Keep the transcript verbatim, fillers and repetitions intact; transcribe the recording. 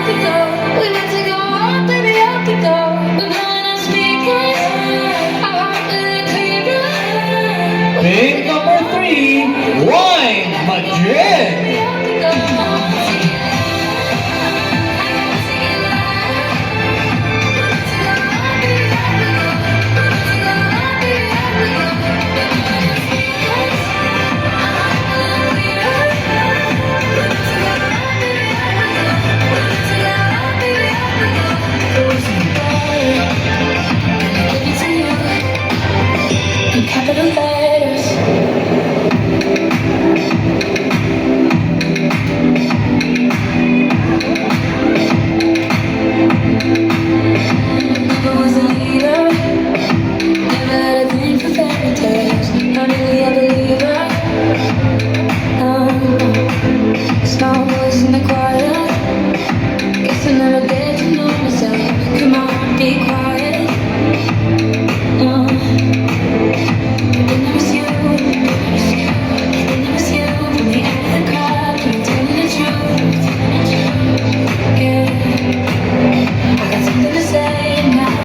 We went to go up and be up and go. But no one else speak us. Our heart will clear up. Pink number three, Wine Madrid.